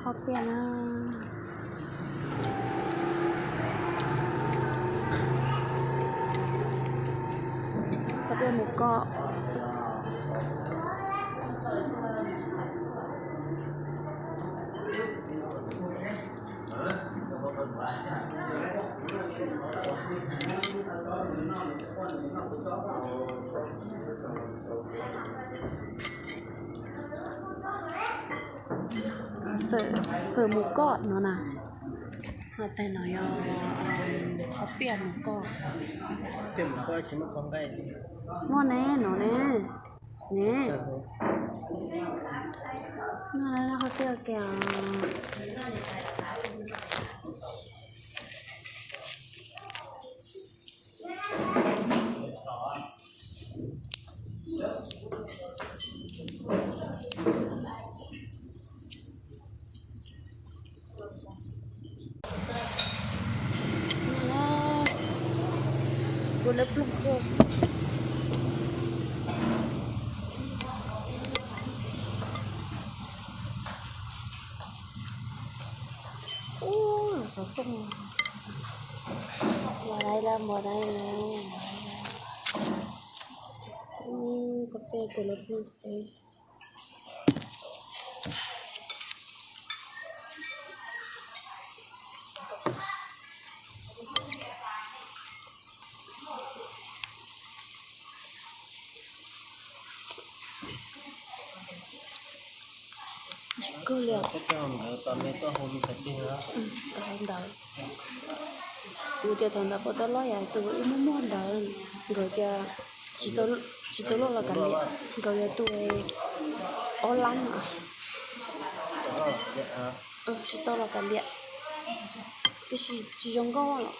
Qhob piaj na. Qhob piaj mus koj. Fawm mus koj no na. Ho tais no yog qhob piaj mus koj. Muaj ne, no ne. Ne. No qhob piaj kiag. Kuv lawv ploog xwb. Ub, xov tooj. Mos dai la, mos dai la. Ub, koj peb kuv lawv ploog xwb. Tsis kawg li os. Ntawd, kuv tias thaum ntawd puas tau loj yam tus ib muaj muag ntawd, nkawd tias tsis tau loj los kav liam, nkawd yog tus ob lab no. Tsis tau los kav liam, tiam sis tsis zoo nkauj los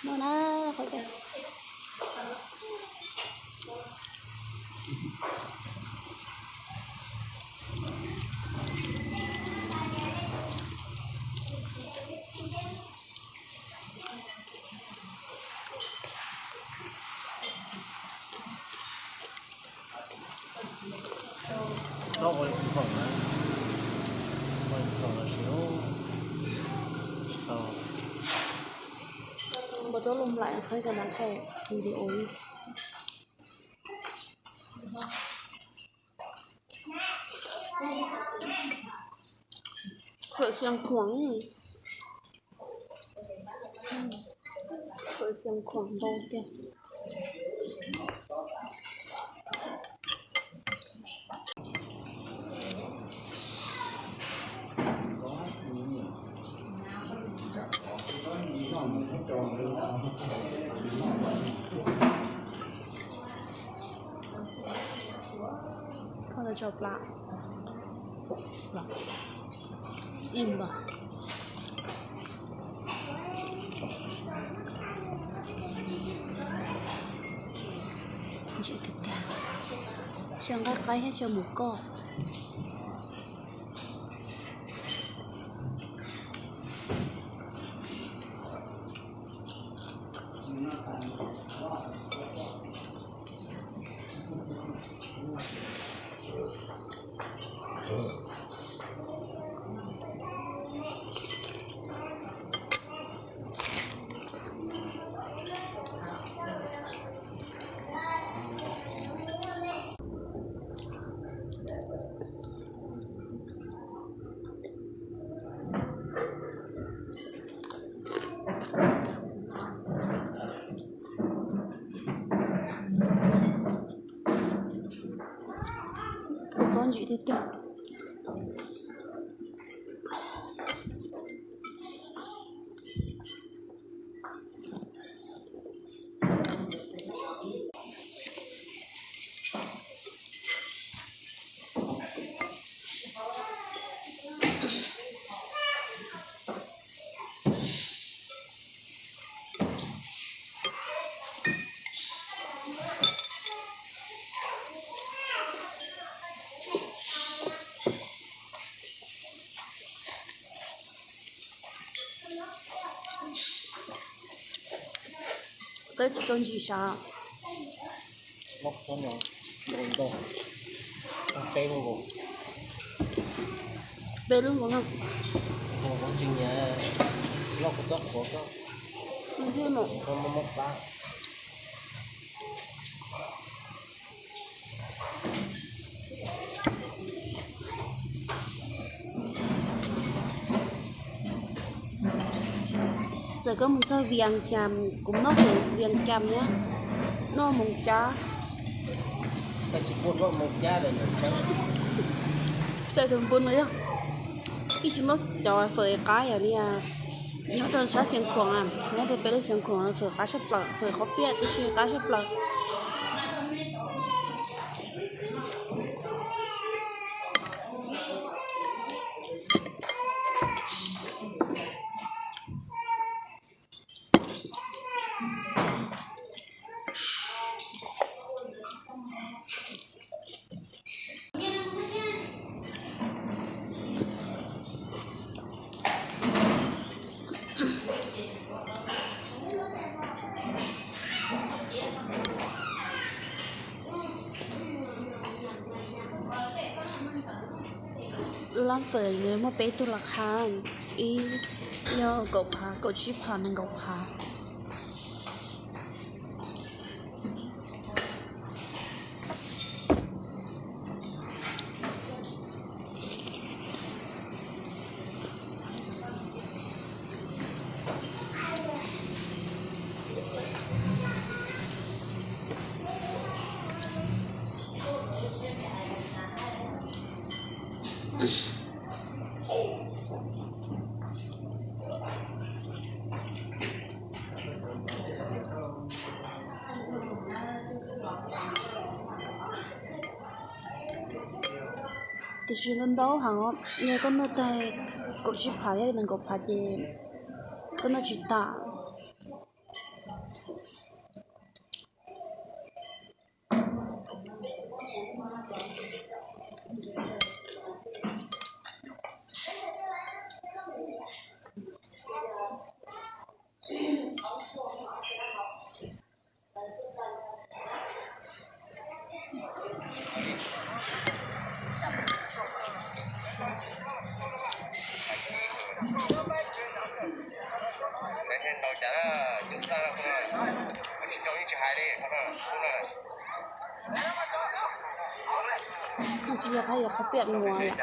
muaj na, qhov tias. Txhob ua li tsis khoom na, ua li tsis khoom los sis tau. Npau taub loo nplaim qheb ka nab qheb video. Phở Siang Khuang. Phở Siang Khuang ntau tiag. Koj tau tso pla im npaum. Ntsim tag tag, xyaw nqaij qaib thiab xyaw mus koj. Kua txob ntsim tiag tiag. Peb tsis tau ntsim sav. Peb Lub nkaus no. Nws thiab no. Txawm koj mus txog Vias Cas, kuv noj fawm Vias Cas na, noj Moos Cab. Xav tus npua no yog ib tsis muab cov fawm qab yog li nyob rau sab Xiav Khuam, nyob rau peb lub Xiav Khuam fawm qab tshaj plaws, fawm qhov piaj tab sis qab tshaj plaws. Lub lab fawm muaj peb tug los qha, ib yog kaum phav, kaum tsib phav, nees nkaum phav. Tiam sis ntau ntau heev, yog koj noj tag kaum tsib phav thiab nees nkaum phav ces koj noj tsis tas. Tsis yog qab, yog qhov piam muas yom.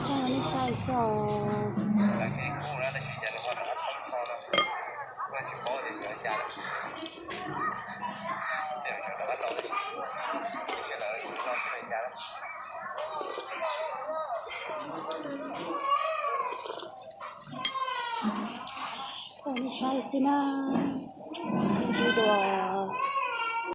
Thaij nej saib xwb os. Thaij nej saib xwb na. Ntsis dua.